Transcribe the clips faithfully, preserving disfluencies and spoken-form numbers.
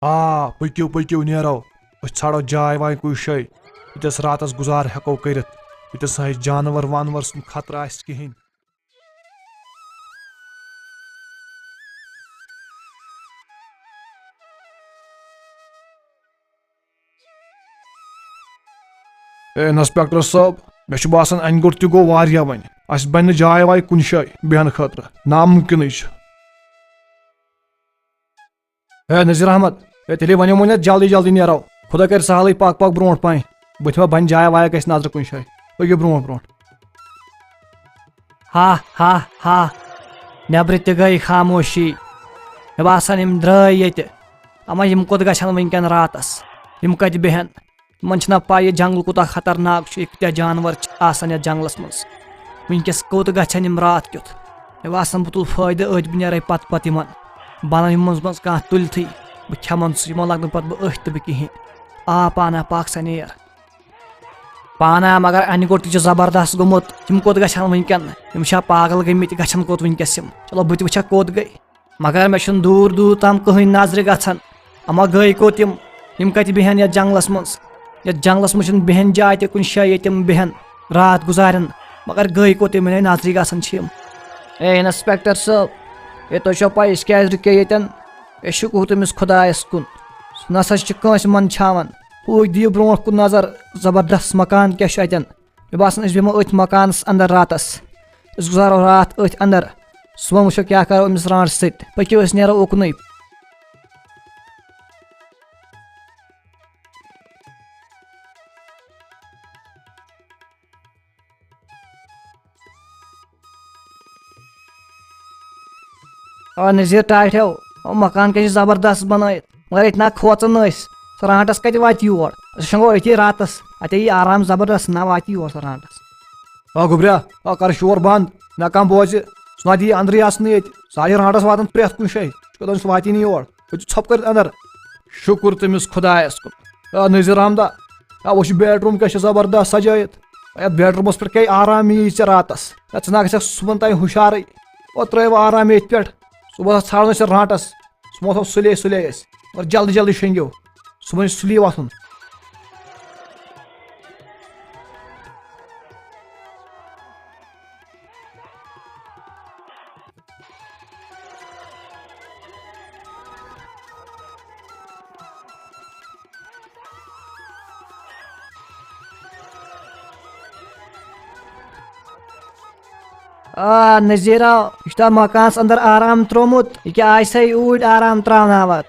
آ، پٔکِو، پٔکِو، نیرو۔ أسۍ ژھانڈو جاے واے کُنہِ جایہِ، ییٚتٮ۪س راتس گُزار ہٮ۪کو کٔرِتھ، ییٚتٮ۪س نہٕ اَسہِ جانور وانور سُنٛد خطرٕ آسہِ کِہینۍ۔ اے انسپیکٹر صٲب، مےٚ چھُ باسان، انہِ گوٚٹ تہِ گوٚو واریاہ وۄنۍ۔ اَسہِ بنہِ نہٕ جاے واے کُنہِ جایہِ بیٚہنہٕ خٲطرٕ، نامُمکِنٕے چھُ۔ ہے نذیر احمد، ہے تیٚلے ونیومو نہ، جلدی جلدی نیرو۔ خدا کرِ سہلٕے، پکھ پکھ برونٛٹھ پہن۔ بٕتھِ ما بنہِ جاے واے، گژھِ نظرِ کُنہِ جایہِ۔ پٔکِو برونٛٹھ برونٛٹھ۔ ہا ہا ہا۔ نیبرِ تہِ گٔے خاموشی۔ مےٚ باسان، یِم درٛاے ییٚتہِ۔ اما یِم کوٚت گژھن وٕنکٮ۪ن راتس؟ یِم کتہِ بیٚہن؟ یِمن چھِنہ پَے یہِ جنگل کوٗتاہ خطرناک چھُ، یہِ کۭتیٛاہ جانور چھِ آسان یَتھ جنگلس منٛز۔ وٕنکٮ۪س کوٚت گژھن یِم راتھ کیُتھ؟ مےٚ باسان، بہٕ تُلہٕ فٲیدٕ أتھۍ، بہٕ نیرے پتہٕ پتہٕ یِمن۔ بہٕ اَنہٕ یِمن منٛز کانٛہہ تُلتھٕے، بہٕ کھٮ۪من سُہ، یِمن لگہٕ نہٕ پتہٕ بہٕ أتھۍ تہٕ بہٕ کِہینۍ۔ آ پانا، پکھ سا نیر۔ پانا، مگر انہِ گوٚٹ تہِ چھُ زبردست گوٚمُت۔ یِم کوٚت گژھن وٕنکٮ۪ن؟ یِم چھا پاگل گٔمٕتۍ؟ گژھن کوٚت وٕنکٮ۪س یِم؟ چلو، بہٕ تہِ وٕچھا کوٚت گٔے۔ مگر مےٚ چھُنہٕ دوٗر دوٗر تام کٕہٕنۍ نظرِ گژھان۔ اما گٔے کوٚت یِم؟ یِم کتہِ بیٚہن یتھ جنگلس منٛز؟ یتھ جنگلس منٛز چھُنہٕ بیٚہن جاے تہِ کُنہِ جایہِ، ییٚتہِ یِم بیٚہن، راتھ گُزارن۔ مگر گٔے کوٚت یِم؟ مےٚ نظرِ گژھان چھِ یِم۔ اے انسپیکٹر صٲب، اے تۄہہِ چھو پاے أسۍ کیازِ رُکے ییٚتٮ۪ن؟ أسۍ شُکر تٔمِس خدایس کُن، سُہ نسا چھُ کٲنٛسہِ منٛدچھاوان۔ پوٗتۍ دِیِو برونٛٹھ کُن نظر، زبردست مکان کیٛاہ چھُ اتٮ۪ن۔ مےٚ باسان، أسۍ بیٚہمو أتھۍ مکانس اندر راتس۔ أسۍ گُزارو راتھ أتھۍ اندر۔ صُبحن وٕچھو کیٛاہ کرو أمِس رانٛٹس سۭتۍ۔ پٔکِو، أسۍ نیرو اُکنُے۔ آ نذیر ٹاٹھیو، او مکان کیٛاہ چھُ زبردست بنٲیِتھ، مگر ییٚتہِ نا کھوژان نہٕ أسۍ۔ سُہ رانٛٹس کتہِ واتہِ یور؟ أسۍ شۄنٛگو أتی راتس، اتے یی آرام زبردست، نہ واتہِ یور سُہ رانٛٹس۔ آ گوٚبریا، آ کر شور بنٛد، مےٚ کم بوزِ، سُہ نا دِیہِ اندرٕے اژنہٕ ییٚتہِ۔ سُہ آیہِ رانٛٹس واتان پرٛٮ۪تھ کُنہِ جایہِ، سُہ کوٚت سُہ واتی نہٕ یور، أسۍ چھِ ژھۄپہٕ کٔرِتھ اندر۔ شُکُر تٔمِس خۄدایس کُن۔ آ نذیر احمدا، آ وٕچھ یہِ بیڈ روٗم کیٛاہ چھُ زبردست سجٲیِتھ۔ یتھ بیڈ روٗمس پٮ۪ٹھ کیٛاہ آرام یی ژےٚ راتس؟ یا ژٕ نا گژھکھ صُبحن تام ہُشارٕے۔ او ترٛٲیِو آرام ییٚتھۍ پٮ۪ٹھ۔ صُبحس آو ژھانڈو أسۍ رانٛٹس۔ سُہ ما تھاو سُلے سُلے أسۍ۔ مگر جلدی جلدی شۄنٛگِو۔ صُبحن چھُ سُلی وۄتھُن۔ آ نذیرا، یہِ چھُ تتھ مکانس اندر آرام ترٛوومُت، یہِ کیٛاہ آسہِ ہے اوٗرۍ آرام ترٛاوناوتھ؟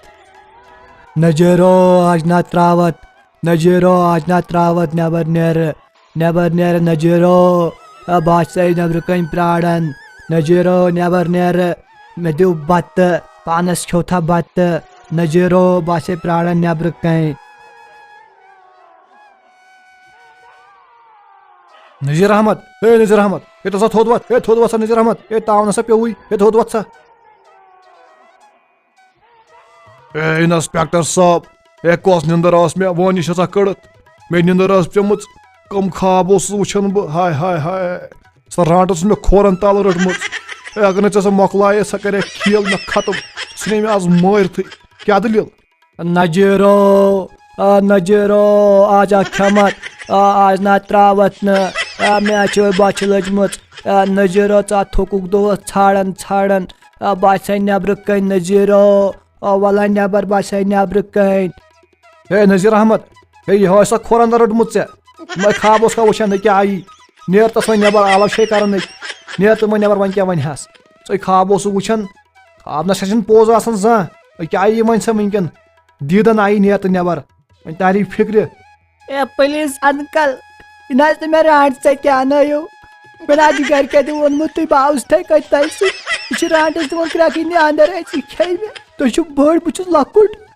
نذیرو، آز نہ ترٛاوتھ، نذیرو، آز نہ ترٛاوتھ، نٮ۪بر نیرٕ، نٮ۪بر نیرٕ نذیرو۔ آ، بہٕ آسے نٮ۪برٕ کنۍ پراران۔ نذیرو، نٮ۪بر نیرٕ، مےٚ دِیِو بتہٕ، پانس کھیوٚو تھا بتہٕ۔ نذیرو، بہٕ آسے پراران نٮ۪برٕ کنۍ۔ نذیر احمد، اے نذیر احمد، ہے تھوٚد سا تھوٚد وۄتھ، ہے تھوٚد وۄتھ سا نذیر احمد، ہے تاو نسا پیوٚوُے، ہے تھوٚد وۄتھ سا۔ اے انسپیکٹر صٲب، اے کۄس نِندٕر ٲس مےٚ وۄنۍ یہِ چھےٚ سا کٔڑٕتھ؟ مےٚ نِندٕر ٲس پیٚمٕژ، کم خواب اوسُس وٕچھان بہٕ، ہاے ہاے ہاے۔ سۄ رانٛٹس اوس مےٚ کھورن تل رٔٹمٕژ۔ اے اگر نہٕ ژےٚ سۄ مۄکلایے، سۄ کرے کھیل مےٚ ختم۔ سُہ ژھٕنے مےٚ از مٲرتھٕے۔ کیٛاہ دٔلیٖل؟ نجیرو، آ نجیرو، آز آ کھٮ۪مت، آ آز نہ ترٛاوتھ نہٕ، آ مےٚ چھِ بۄچھِ لٔجمٕژ، آ نجیرو، ژٕ آ تھوٚکُکھ دۄہس ژھانڈان ژھانڈان، آ بہٕ آسے نٮ۪برٕ کنۍ نجیرو۔ آ، وَلہ نٮ۪بر، بہٕ آسے نٮ۪برٕ کَنۍ۔ ہے نذیر احمد، ہے، یہِ ہا ٲسا کھورن رٔٹمٕژ ژےٚ؟ یِمے خواب اوسکھا وٕچھان، نہ کیٛاہ آیی؟ نیر تس وۄنۍ نٮ۪بر، آلو چھے کران أتۍ۔ نیر تہٕ وۄنۍ نٮ۪بر، وۄنۍ کیٛاہ ونہِ ہس؟ ژٕ خواب اوسُکھ وٕچھان؟ خواب نہ سا چھُنہٕ پوٚز آسان زانٛہہ۔ أکیٛاہ آیی وۄنۍ ژےٚ وٕنکٮ۪ن؟ دیٖدن آیی نیر تہٕ نٮ۪بر۔ وۄنۍ تاری فِکرِ۔ اے پلیز انکل، یہِ نہ حظ نہٕ مےٚ رانٛٹس ژےٚ کیٛاہ نٲیِو؟ مےٚ نہ حظ چھُ گرِکٮ۪ن تہِ ووٚنمُت، تُہۍ باوُس تھے کتہِ تۄہہِ سۭتۍ۔ یہِ چھُ رانٛٹس دِوان کرٛٮ۪کھ، یہِ نہِ اندر اژِ، یہِ کھیٚیہِ مےٚ۔ تُہۍ چھِو بٔڑۍ، بہٕ چھُس لۄکُٹ۔